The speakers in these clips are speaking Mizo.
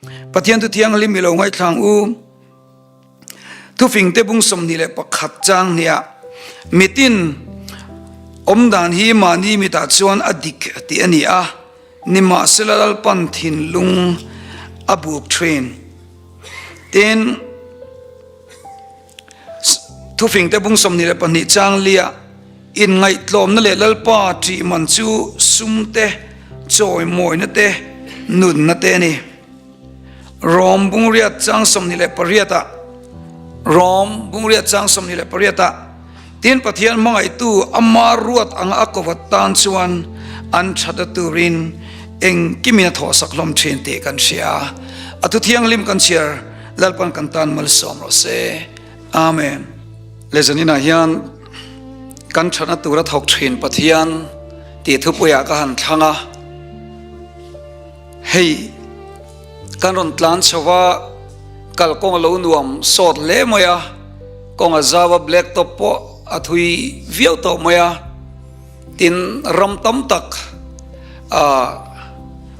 Pathian thu thianghlim i lo ngaithlang u. Thufingte bung 21 chang hniah mitin awmdan hi mahni mitah chuan a dik tih a ni a, nimahsela Lalpan thinlung a buk thin. Tin, Thufingte bung 22 chang liah inngaihtlawmna leh Lalpa ṭih man chu sum te, chawimawina te, nunna te a ni. Rom bungriat chang 28 ah Rom bungriat chang 28 ah Tin Pathian hmangaihtu ama ruat anga a kovat tan chuan an thata turin engkimin a thawhsak hlawm thin tih kan hria. A thu thianghlim kan chhiar Lalpan kan tan malsawm rawh se. Amen. Le zaninah hian kan thatna tura thawk thin Pathian tih thupuiah ka han thlang a. Hei kan rawn tlan chho a, kalkawng a lo nuam sawt hle mai a, kawng a zau a black top pawh a thui viau tawh mai a, tin ram tam tak ah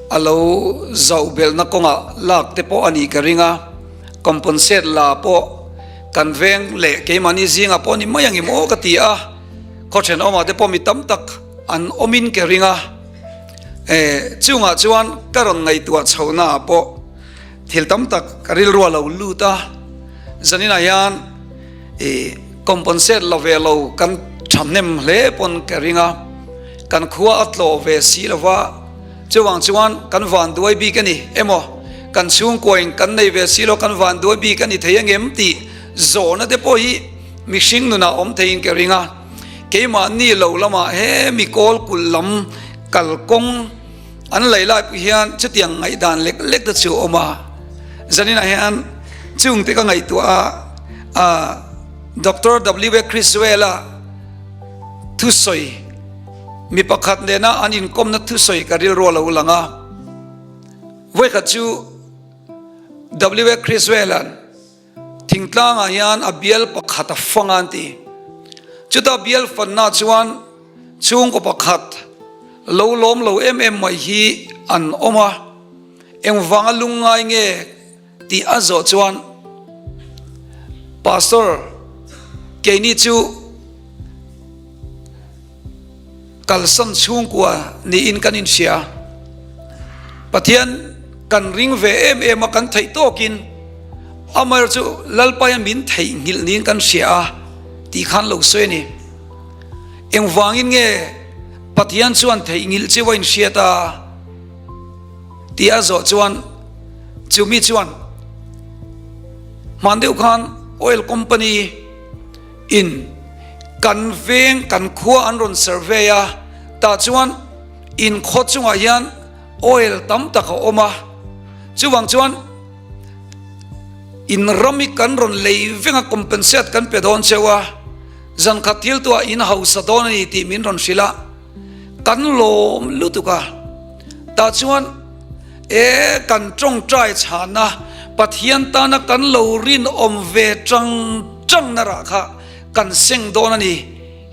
a lo zauh belhna kawngah lak te pawh a nih ka ring a, compensate la pawh kan veng leh keimahni zingah pawh ni mai ang em aw ka ti a, khaw thenawmah te pawh mi tam tak an awmin ka ring a. E, chungah chuan ka rawn ngaihtuah chhohnaah pawh thil tam tak ka rilru a lo lut a, zaninah hian e compensate la ve lo kan thahnem hle pawn ka ring a, kan khua a tlawh ve si lo va, chuvang chuan kan vanduai bik a ni emaw kan chhungkuain kan nei ve si lo kan vanduai bik a ni thei angem tih zawhna te pawh hi mihring nunah awm theiin ka ring a. Keimahni lo lamah he mi kawl kulh lam kalkawng an lei lai pawh hian chutiang ngaihdan lek lek te chu a awm a. Zaninah hian chungte ka ngaihtuah a, ah Doctor W A Criswell-a thusawi mi pakhat nena an inkawmna thusawi ka rilru a lo lang a. Vawikhat chu W A Criswell-a'n Thingtlangah hian a bial pakhat a fang a an ti. Chuta bial fanna chuan chhungkaw pakhat lo lawm lo em em mai hi an awm a, engvanga lungngai nge tih a zawh chuan Pastor keini chu Kalsan chhungkua niin kan inhria. Pathian kan ring ve em em a, kan theih tawkin amaherawh chu Lalpa hian min theihnghilh niin kan hria a tih khan lo sawi a ni. Engvangin nge Pathian chuan theihnghilh chu a inhriat a tih a zawh chuan chu mi chuan hman deuh khan oil company In kan veng kan khua an rawn survey a, tah chuan in khaw chungah hian oil tam tak a awm a, chuvang chuan in ram hi kan rawn lei veng a compensate kan pe dawn cheu a, zan khat thil tuah in hausa dawn a ni tih min rawn hrilh a, kan lawm lutuk a, tah chuan e kan tawngtai chhana Pathian tana kan lo rinawm ve tang tangna rah kha kan seng dawn a ni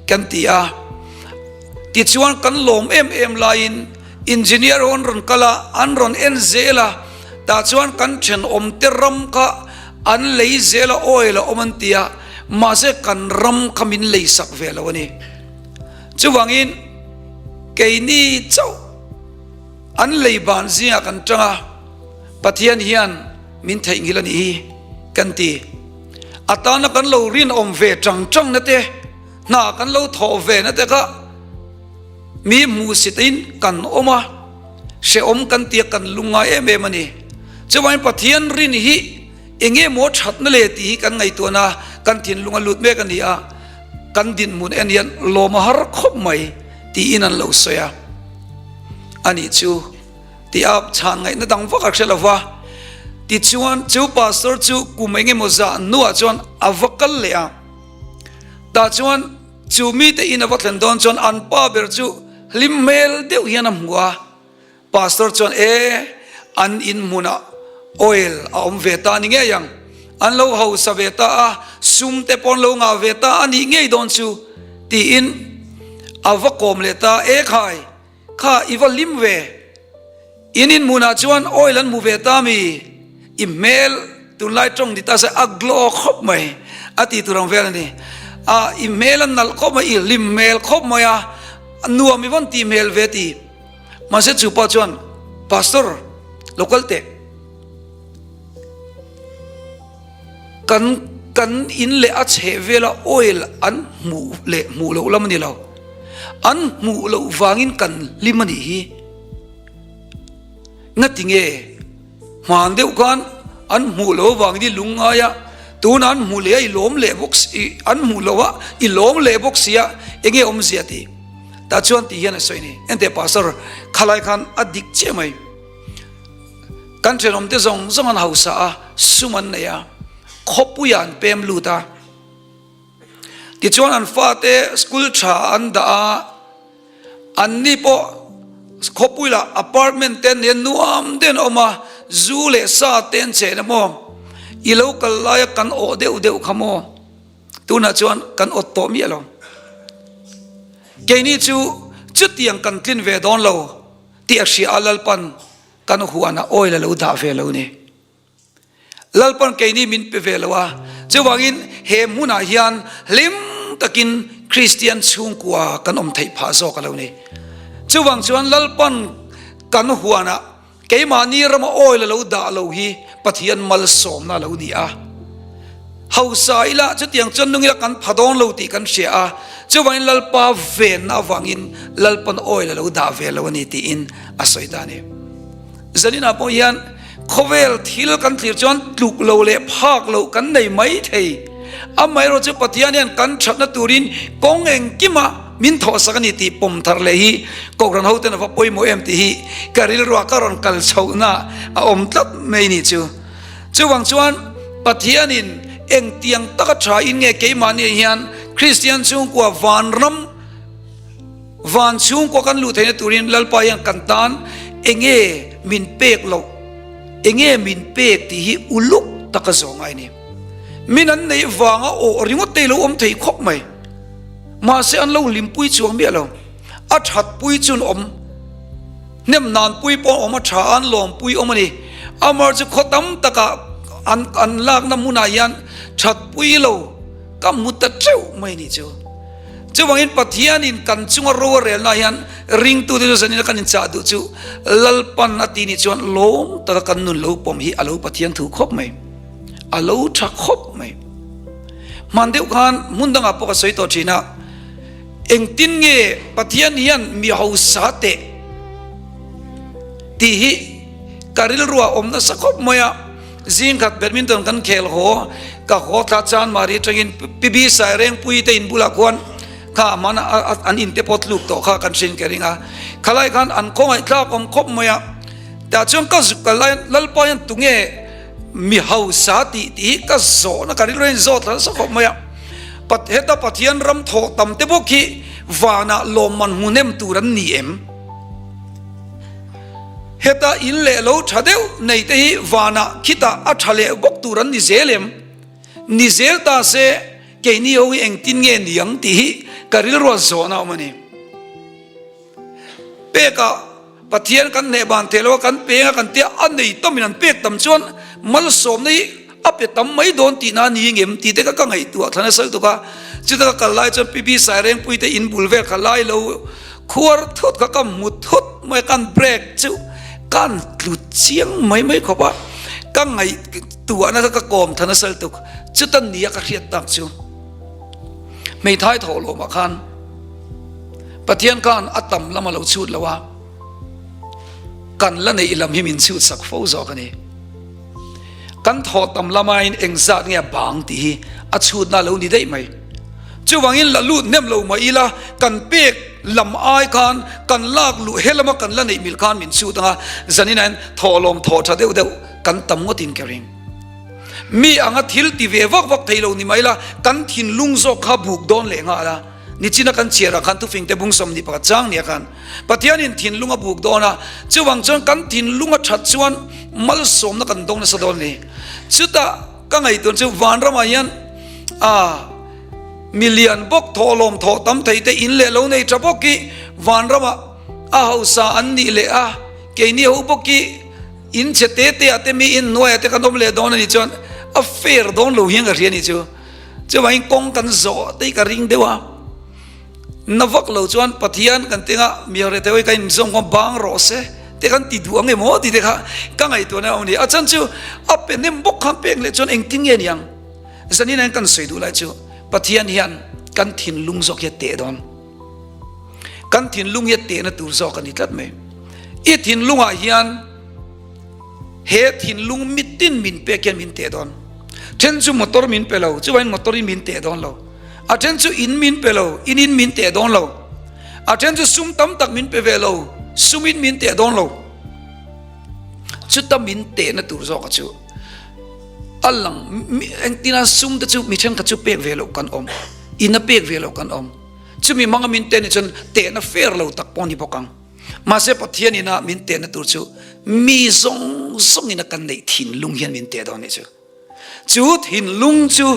kan ti a. Tichuan kan lawm em em laiin engineer ho an rawn kal a, an rawn en zel a, tah chuan kan thenawmte ram kha an lei zel a, oil a awm an ti a, mahse kan ram kha min lei sak ve lo a ni. Chuvangin keini chauh an lei ban zingah kan tang a, Pathian hian min theihnghilh a nih hi kan ti. A tana kan lo rinawm ve tang tang na te, hna kan lo thawh ve na te kha mi hmuhsitin kan awm a, hrehawm kan tia kan lungngai em em a ni. Chuvangin Pathian rin hi eng nge maw thatna le tih hi kan ngaihtuahna kan thinlung a lut mek a ni a, kan dinhmun en hian lawm a har khawp mai tiin an lo sawi a. Ani chu. Tih a chhan ngaihna dang vak a hre lo va. Tichuan, chu pastor chu kum eng emaw zah hnuah chuan a va kal leh a. Tah chuan chu mite in a va thlen dawn chuan an pa ber chu hlim hmel deuh hian a hmu a. Pastor chuan, E, an in hmunah oil a awm ve ta a ni ngei ang. An lo hausa ve ta a, sum te pawh an lo ngah ve ta a nih ngei dawn chu, tiin a va kawm leh ta. E khai! Kha i va hlim ve. In inhmunah chuan oil an hmu ve ta mi? I hmel tunlai tawng ni ta se a glow khawp mai a ti tur ang vel a ni. A i hmel a nalh khawp mai, i hlim hmel khawp mai a, nuam i vawn tih hmel ve ti. Mahse chu pa chuan Pastor lo kal teh. Kan kan in leh a chheh vela oil an hmuh leh hmuh loh lam a ni lo. An hmuh loh vangin kan hlim a nih hi. Ngati nge hman deuh khan an hmuh loh avangin i lung ngai a, tunah an hmuh leh a i lawm leh bawk si, an hmuh loh a i lawm leh bawk si a, enge awmzia tih? Tah chuan tih hian a sawi a ni. Enteh Pastor, khalai khan a dik chiah mai. Kan thenawmte zawng zawng an hausa a, sum an nei a, khawpuiah an pem lut a. Tichuan an fate school tha an dah a, anni pawh khawpui lah apartment te an nei a, nuam deuhin a awm a, zu leh sa te an chen a maw, i lo kal laia kan awh deuh deuh kha maw, tunah chuan kan awt tawh miah lo. Keini chu chutiang kan tlin ve dawn lo tih a hria a, Lalpan kan huanah oil a lo dah ve lo ni. Lalpan keini min pe ve lo a, chuvangin he hmunah hian hlim takin Kristian chhungkua kan awm theih phah zawk a lo ni. Chuvang chuan Lalpan kan huanah keimahni rama oil a lo dah lo hi Pathian malsawmna a lo ni a. Hausa ila chutiang chuan nung ila kan pha dawn lo tih kan hria a, chuvangin Lalpa venna avangin Lalpan oil a lo dah ve lo a ni tiin a sawi ta a ni. Zaninah pawh hian khawvel thil kan thlir chuan tluk lo leh phak loh kan nei mai thei. Amaherawh chu Pathian hian kan thatna turin kawng engkima min thawhsak a ni tih pawm thar leh hi Kohhran hoten a va pawimawh em tih hi ka rilruah ka rawn kal chhohna a awm tlat mai ni chu. Chuvang chuan Pathianin engtiang taka tha in nge keimahni hian Kristian chhungkua vanram Van chhungkua kan luh theihna turin Lalpa hian kan tan enge min pek loh, enge min pek tih hi uluk taka zawh ngai a ni. Min an neih vanga awh ringawt te hi lo awm thei khawp mai. Mahse an lo hlimpui chuang miah lo. A thatpui chun awm, hnem nanpui pawh awm a tha a, an lawmpui awm a ni. Amar chu khaw tam takah an an lakna hmunah hian thatpui lo ka hmu ta teuh mai a nih chu. Chuvangin Pathianin kan chunga ro a relna hian ringtute chu zanina kan inchah duh chu Lalpan a ti nih chuan lawm taka kan nun lo pawm hi a lo Pathian thu khawp mai, a lo tha khawp mai. Hman deuh khan hmun dangah pawh ka sawi tawh thin a, engtin nge Pathian hian mi hausa teh tih hi ka rilruah awm nasa khawp mai a. Zingkhat badminton kan khel haw, ka haw thla chan mari atangin Pi Bi Sairengpuii te in bulah khuan kha hman an in te pawh tluk tawh kha kan hrin ka ring a, khalai khan an khawngaih thlak awm khawp mai a, tah chuan ka zuk kal lai Lalpa hian tunge mi hausa tih tih hi ka zawhna ka rilru a inzawt thla nasa khawp mai a, heta Pathian ram thawh tam te bawk hi vanah lawmman hmu nem tur an ni em? Heta in leh lo tha deuh nei te hi vanah khitah a tha leh bawk tur an ni zel em? Ni zel ta se keini ho hi engtin nge ni ang tih hi ka rilruat zawhna a awm a ni. Pekah Pathian kan hneh ban thei lo a, kan peng a kan tia a nei tamin an pek tam chuan malsawmna hi A pe tam mai dawn tihna a ni ngem tih te kha ka ngaihtuah thla nasa lutuk a, chuta ka kal lai chuan Pi Bi Sairengpui te in bul vel kha lai lo khuar thut kha ka hmu thut mai a, kan break chu kan tlu chiang mai mai khawp a, ka ngaihtuahna kha ka kawm thla nasa lutuk, chuta nia ka hriat tak chu hmeithai thawh lawmah khan Pathian khan a tam lam a lo chhut lo a, kan la neih lam hi min chhut sak fo zawk a ni. Kan thawh tam lamain engzat nge a bang tih hi a chhutna a lo ni daih mai. Chuvangin la lut hnem lo mah ila kan pek lam ai khan kan lak luh he lama kan la neih mil khan min chhut ang a, zanin ah hian thawhlawm thawh tha deuh deuh kan tam ngawtin ka ring. Mi anga thil ti ve vak vak thei lo ni mai la kan thinlung zawk kha buk dawn leh nghal a. Nichina kan chhiarah khan thufingte bung 21 chang nia khan Pathianin thinlung a buk dawn a, chuvang chuan kan thinlung a that chuan malsawmna kan dawng nasa dawn a ni. Chutah ka ngaihtuah chu vanramah hian a milian bawk thawhlawm thawh tam thei te in leh lo nei tha bawk hi vanramah a hausa an nih leh a, keini ho bawk hi. In chhe te te ah te mi in hnuaiah te kan awm leh dawn a nih chuan a fair dawn lo hian ka hria a nih chu. Chuvangin kawng kan zawh te hi ka ring deuh a. Na vak lo chuan Pathian kan tinga mi rethei hawi ka inzawm kha bang rawh se te kan ti duh ang em aw tih te kha ka ngaihtuahna a awm a ni. A chhan chu a pe hnem bawk khan pek leh chuan engtin nge ni ang? Zanin hian kan sawi duh lai chu Pathian hian kan thinlung zawk hi a teh dawn. Kan thinlung hi a tehna tur zawk a ni tlat mai. I thinlungah hian he thinlung mitin min pek hian min teh dawn. Then chu motor min pe lo, chuvangin motor in min teh dawn lo. A then chu in min pe lo, in in min teh dawn lo. A then chu sum tam tak min pe ve lo, sum in min teh dawn lo. Chuta min tehna tur zawka chu a lang engtina sum te chu mi thenkhat chu pek ve loh kan awm, in a pek ve loh kan awm. Chumi hmanga min tehna chuan tehna fair lo tak pawh a ni bawk ang. Mahse Pathian ina min tehna tur chu mi zawng zawngin a kan neih thinlung hian min teh dawn anih chu. Chu thinlung chu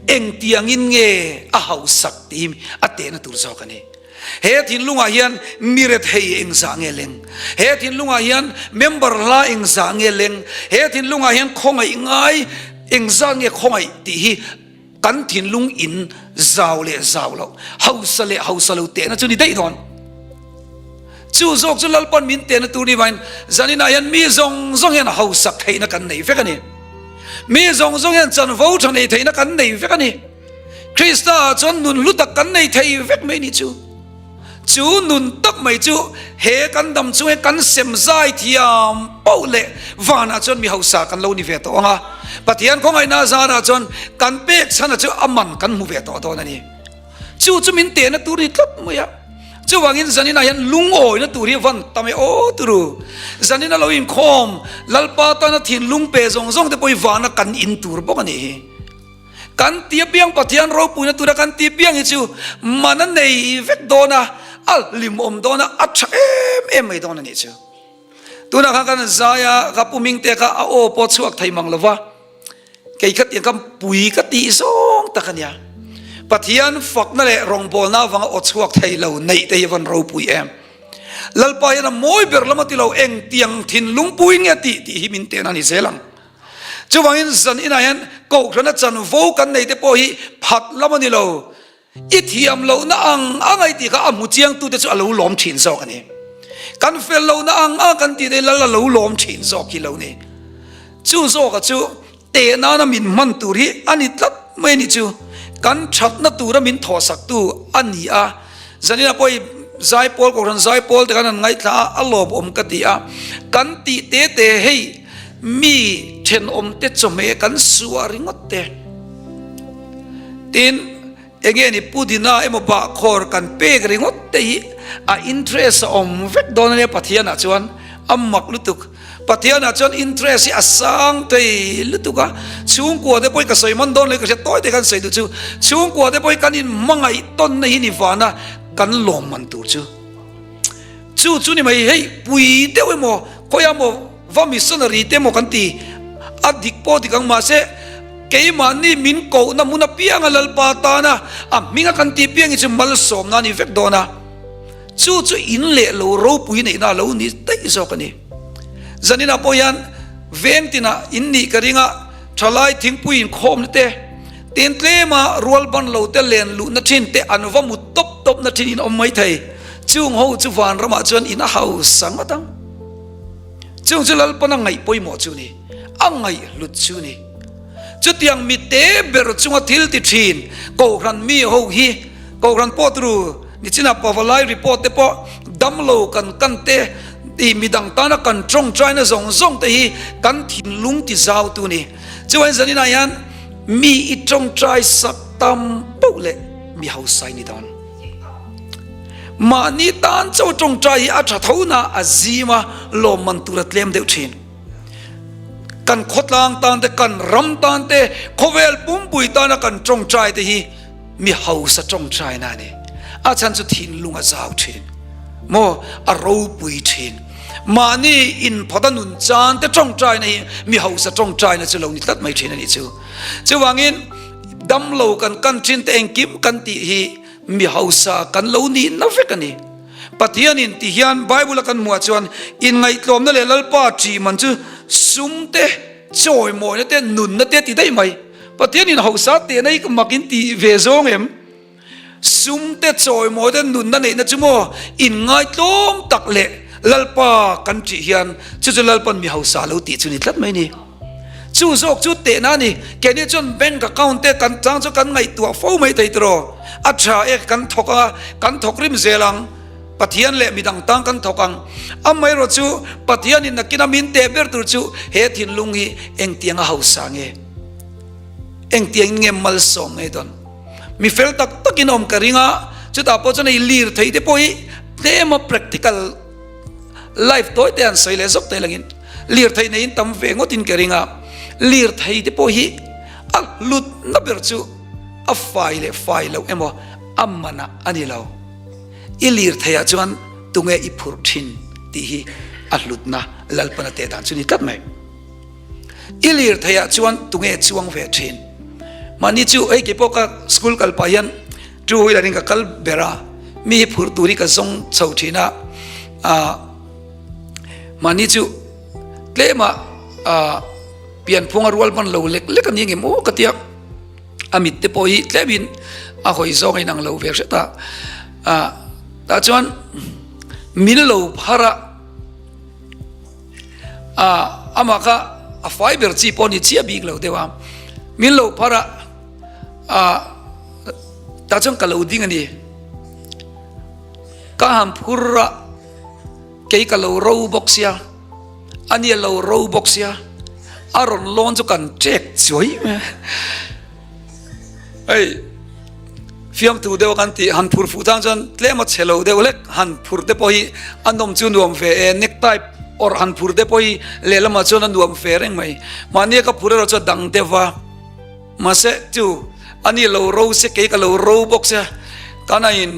engtiangin nge a hausak tih hi a tehna tur zawk a ni. He thinlungah hian mi rethei engzah nge leng? He thinlungah hian member hla engzah nge leng? He thinlungah hian khawngaih ngai engzah nge khawngaih tih hi Kan thinlung in zau leh zau loh, hausa leh hausa lo tehna chu ni daih dawn. Chu zawk chu Lalpan min tehna tur ni vangin zaninah hian mi zawng zawng hian hausak theihna kan nei vek a ni. Mi zawng zawng hian chanvo tha nei theihna kan nei vek a ni. Krista ah chuan nun hlu tak kan nei thei vek mai ni chu. Chu nun tak mai chu he kan dam chung hian kan sem zai thiam poh leh vanah chuan mi hausa kan lo ni ve tawh ang a. Pathian khawngaihna zarah chuan kan pek chhana chu a man kan hmu ve tawh dawn a ni. Chu chu min tehna tur ni tlat mai a. Chuvangin zaninah hian lungawina tur hi van tam e aw turu. Zanina lo inkhawm Lalpa tana thinlung pe zawng zawng te pawh hi vana kan in tur bawk a nih hi. Kan ti apiang Pathian ropuina tura kan ti piang hi chu man a nei vek dawn a, a hlimawm dawn a, a tha em em mai dawn a nih chu. Tunah khan kan zai a, ka pu Mingte kha a aw pawh chhuak thei mang lo va, kei kha tiang khan pui ka tih zawng tak a nia. Pathian fakna leh rawngbawlna avanga aw chhuak thei lo neih te hi a van ropui em. Lalpa hian a mawi ber lam a ti lo, engtiang thinlung puiin nge a tih tih hi min tehna a ni zel ang. Chuvangin zan inah hian kohhrana chanvo kan nei te pawh hi phat lam a ni lo. I thiam lohna ang ang a i tih kha a hmu chiangtute chu a lo lawm thin zawk a ni. Kan fel lohna ang ang kan tih te hi lal a lo lawm thin zawk hi lo ni. Chu zawka chu teh nana min hman tur hi a ni tlat mai a nih chu. Kan thatna tura min thawhsaktu a ni a. Zanina pawh i zaipawl kohhran zaipawl te khan an ngaithla a, a lawmawm ka ti a. Kan tih te te hei mi thenawm te chawhmeh kan suah ringawt te. Tin, enge ni pudina emaw bahkhawr kan pek ringawt te hi a interest a awm vek dawn a nia Pathianah chuan a mak lutuk. Pathianah chuan interest hi a sang thei lutuk a, chhungkua te pawh hi ka sawi man dawn lo hi ka hria tawi te khan sawi duh chu, chhungkua te pawh hi kan inhmangaih tawnna hi ni vana kan lawm man tur chu chu chu ni mai hei pui deuh emaw khawiah maw va missionary te emaw kan ti a dik pawh dik ang mahse keimahni min kohna hmun apianga Lalpa tana a hminga kan tih piang hi chu malsawmna a ni vek dawn a. Chu chu in leh lo ropui neihna a lo ni daih zawk a ni. Zaninah pawh hian veng tinah in nih ka ring a, thalai thingpui inkhawmna te, tin tlema rual ban lo te len luhna thin te an va mu tawp tawpna thin in awm mai thei. Chung ho chu vanramah chuan in a hausa ngawt ang. Chung chu Lalpan a ngaih pawimawh chu ni, a ngaihhlut chu ni. Chutiang mite ber chunga thil ti thin Kohhran mi ho hi Kohhran pawh turu nichinah Pavalai report te pawh damlo kan kan te i midang tana kan tawngtaina zawng zawng te hi kan thinlung ti zau tu ni. Chuan zaninah hian mi i tawngtai sak tam poh leh mi hausa i ni dawn. Mahni tan chauh tawngtai hi a tha tho na a zim a lawmman tur a tlem deuh thin. Kan khawtlang tan te kan ram tan te khawvel pumpui tana kan tawngtai te hi Mi hausa tawngtaina a ni. A chhan chu thinlung a zau thin maw? A ropui thin. Mahni inphawt a nun chan te tawngtaina hi mi hausa tawngtaina chu lo ni tlat mai thin a nih chu. Chuvangin damlo kan kan thin te engkim kan tih hi mi hausa kan lo nihna vek a ni. Pathianin ti hian Bible a kan hmuh ah chuan inngaihtlawmna leh Lalpa ṭih man chu. Sum te, chawimawina te, nunna te ti daih mai. Pathianin hausa tehna hi mak in ti ve zawng em? Sum te, chawimawi te, nunna neihna chu maw inngaitlawm tak leh Lalpa kan ṭih hian chu chu Lalpan mi hausa lo tih chu ni tlat mai ni. Chu zawk chu tehna a ni. Keini chuan bank account te kan chang chu kan ngaihtuah fo mai thei tiraw? A ṭha e, kan thawk ang a, kan thawk rim zel ang. Pathian leh midang tang kan thawk ang. Amaherawh chu Pathianin nakina min teh ber tur chu he thinlung hi engtianga hausa nge? Engtiangin nge malsawm ngei dawn? Mi fel tak takin awm ka ring a, chutah pawh chuan hei lirthei te pawh hi tlema practical life tawi te an sawi leh zawk te langin lirthei neiin tam ve ngawtin ka ring a, lirthei te pawh hi a hlutna ber chu a fai leh fai loh emaw a manah a ni lo. I lirtheiah chuan tunge i phurh thin tih hi a hlutna Lalpana teh dan chu ni tlat mai. I lirtheiah chuan tunge chuang ve thin? Mahni chu hei keipawh ka school kal pah hian two wheeler in ka kal ber a, mi hi phurh tur hi ka zawng chho thin a, ah mahni chu tlema ah pianphunga rual hman lo lek lek a ni ngem aw ka tia, a mit te pawh hi tlemin a hawi zawng a inang lo ve hret a, ah tah chuan min lo phar a. A amah kha a fai ber chi pawh ni chiah bik lo deuh a, min lo phar a, a tah chuan ka lo ding a ni, ka han phur a, kei ka lo ro bawk sia, ani a lo ro bawk sia, a rawn lawn chu kan ṭek chuai mai a. Hei fiamtu deuh kan tih han phur fuh tan chuan tlem a chhe lo deuh hlek han phur te pawh hi a nawm chu nuam ve e necktie awrh han phur te pawh hi lehlamah chuan a nuam ve reng mai mahni a ka phur erawh chu a dang deuh va mahse chu ani lo ro se kei ka lo ro bawk sia kan a in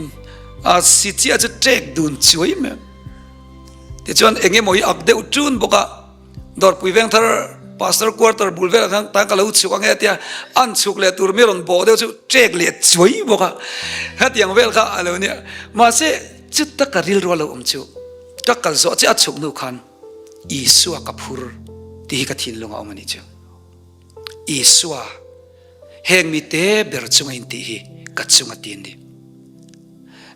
a si chiah chu ṭek dun chuai mai tichuan eng emaw hi ak deuh ṭun bawk a. Dawrpui Vengthar Pastor Quarter bul velah khan tan ka lo chhuk ange tia an chhuk leh tur mi rawn bawh deuh chu ṭek leh chuai bawk a, hetiang vel kha a lo nia. Mahse chuta ka rilru a lo awm chu ka kal zawh chiah a chhuk hnu khan Isua ka phur tih hi ka thinlung a awm a nih chu. Isua. Heng mite ber chunga in tih hi ka chunga ti an ni.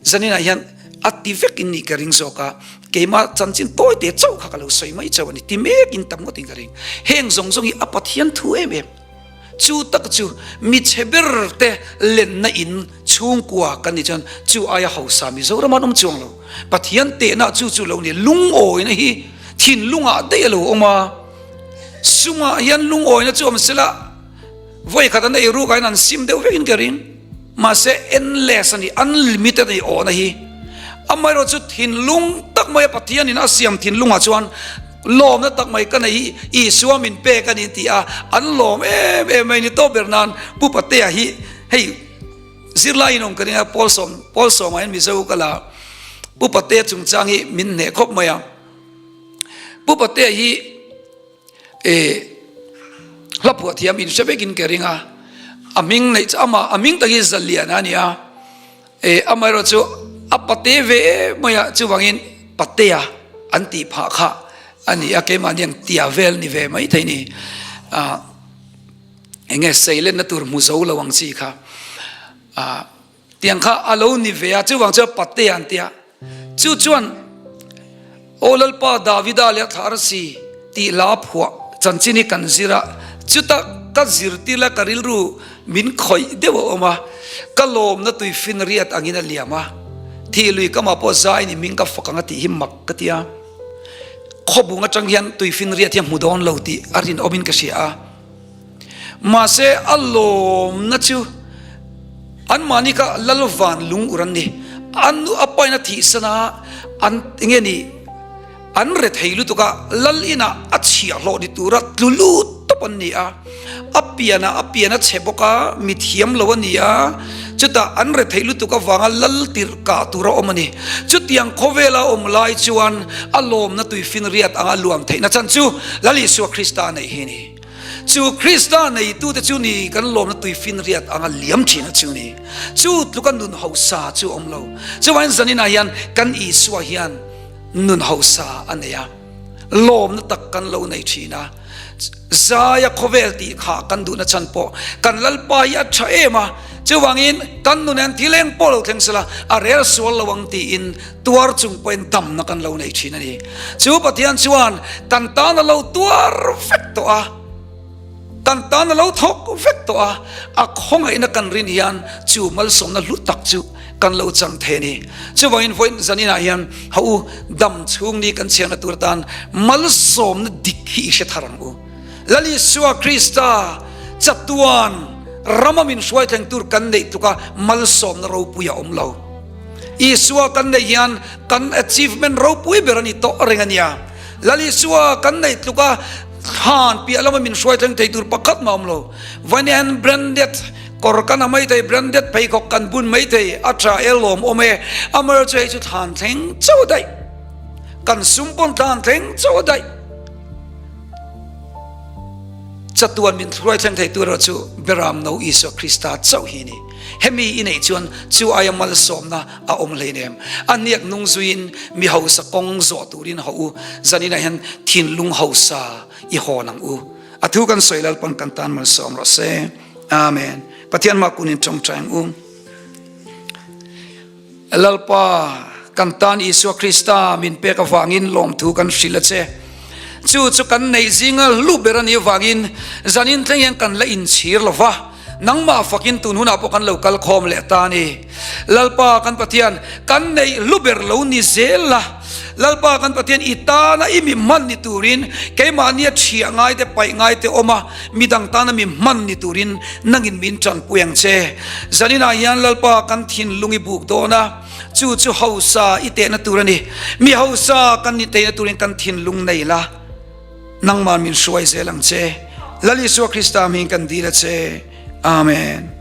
Zaninah hian a ti vek in nih ka ring zawk a, keimah chanchin tawi te chauh kha ka lo sawi mai chauh a ni, ti mek in tam ngawt in ka ring. Heng zawng zawng hi a Pathian thu em em. Chu tak chu mi chhe ber te lenna in chhungkua kan nih chuan chu aia hausa Mizoram an awm chuang lo. Pathian tehna chu chu lo ni, lungawina hi thinlungah daih a lo awm a, sumah hian lungawina chu awm sela, Vawi khat an ei ruk ah hian an sim deuh vekin ka ring. Mahse endless a ni, unlimited a ni awhna hi. Amaherawh chu thinlung tak mai a Pathianin a siam thinlungah chuan lawmna tak mai ka nei hi Isua min pek a ni an ti a, an lawm em em mai ni tawp ber nan Pu Patea hi hei zirlai in awm ka ring a, Paul sawm Paul sawmah hian Mizo ka la Pu Patea chungchang hi min hneh khawp mai a. Pu Patea hi E hla phuah thiam in hre vekin ka ring a, a hming neih chu amah a hming tak hi Zaliana a ni a, e amaherawh chu a pate ve em mai a chuvangin Patea an tih phah kha a ni a, keimahni ang tia vel ni ve mai thei ni ah enge seilenna tur hmu zo lo ang chi kha ah. Tiang kha a lo ni ve a, chuvang chuan Patea an ti a. Chu chuan, Aw Lalpa Davida leh a thlah arsi tih hla phuah chanchin hi kan zir a, chuta ka zirtir la ka rilru min khawih deuh a awm a, ka lawmna tui fin riat angin a liam a, thih lui kamah pawh zai ni hming ka fak ang a tih hi mak ka ti a, khawbung atang hian tui fin riat hi a hmu dawn lo tih a rinawmin ka hria a. Mahse a lawmna chu anmahni kha lal van lung ur an ni. An nu a pain a thihsan a, an enge ni an re thei lutuk a, lal inah a chhiahhlawh ni tura tlu lut tawp an ni a. A pianah a pian a chhe bawk a, mi thiam lo a ni a, chutah an re thei lutuk avanga lal tirh kah tura awm a ni. Chutiang khawvela awm lai chuan a lawmna tuifinriat anga luam theihna chan chu Lal Isua Krista a neih hi a ni. Chu Krista neitute chu ni kan lawmna tuifinriat anga liam thina chu ni. Chu tluka nun hausa chu awm lo. Chuvangin zaninah hian kan Isua hian nun hausa a nei a. Lawmna tak kan lo nei thin a. Zaia khawvel tih kha kan duhna chhan pawh kan Lalpa hi a tha em a, chuvangin kan nun hian thil eng pawh lo thleng sela a rel sual lo ang tiin tuar chung pawhin damna kan lo nei thin a ni. Chu Pathian chuan kan tan a lo tuar vek tawh a, kan tan a lo thawk vek tawh a, a khawngaihna kan rin hian chu malsawmna hlu tak chu kan lo chang thei a ni. Chuvangin vawiin zaninah hian ha u dam chhung ni kan chhiarna tur atan malsawmna dik hi i hre thar ang u. Lal Isua Krista chatuan rama min hruai thleng tur kan neih tluka malsawmna ropui a awm lo. Isua kan neih hian kan achievement ropui ber a ni tawh reng a nia. Lal Isua kan neih tluka thlan piah lama min hruai thleng thei tur pakhat mah a awm lo. Vawiin branded Kawr kan ha maithei, branded pheikhawk kan bun maithei, a tha e lawm awm e, amaherawh chu hei chu thlan thleng chauh a daih, kan sum pawn thlan thleng chauh a daih. Chatuan min hruai thleng thei tur erawh chu Beram No Isua Krista chauh hi a ni. Hemi i neih chuan chu aia malsawmna a awm hleinem. A hniak nung zuiin mi hausa kawng zawh turin haw u, zaninah hian thinlung hausa i hawn ang u. A thu kan sawi Lalpan kan tan malsawm rawh se. Amen. Pathian mah kun in tawngtai ang u. Lalpa kan tan Isua Krista min pek avangin lawmthu kan hrilh a che. Chu chu kan neih zinga hlu ber a nih avangin zanin thleng hian kan la inchhir lo va. Nangmah fakin tun hunah pawh kan lo kal khawm leh ta a ni. Lalpa kan Pathian kan neih hlu ber lo ni zel la. Lalpa kan Pathian i tana i mi hman ni turin keimahnia thiah ngai te paih ngai te awm a, midang tana mi hman ni turin nangin min tanpui ang che. Zaninah hian Lalpa kan thinlung i buk dawn a, chu chu hausa i tehna tur a ni. Mi hausa kan ni teihna turin kan thinlung nei la, nangman min hruai zel ang che. Lal Isua Krista hming kan dil a che. Amen.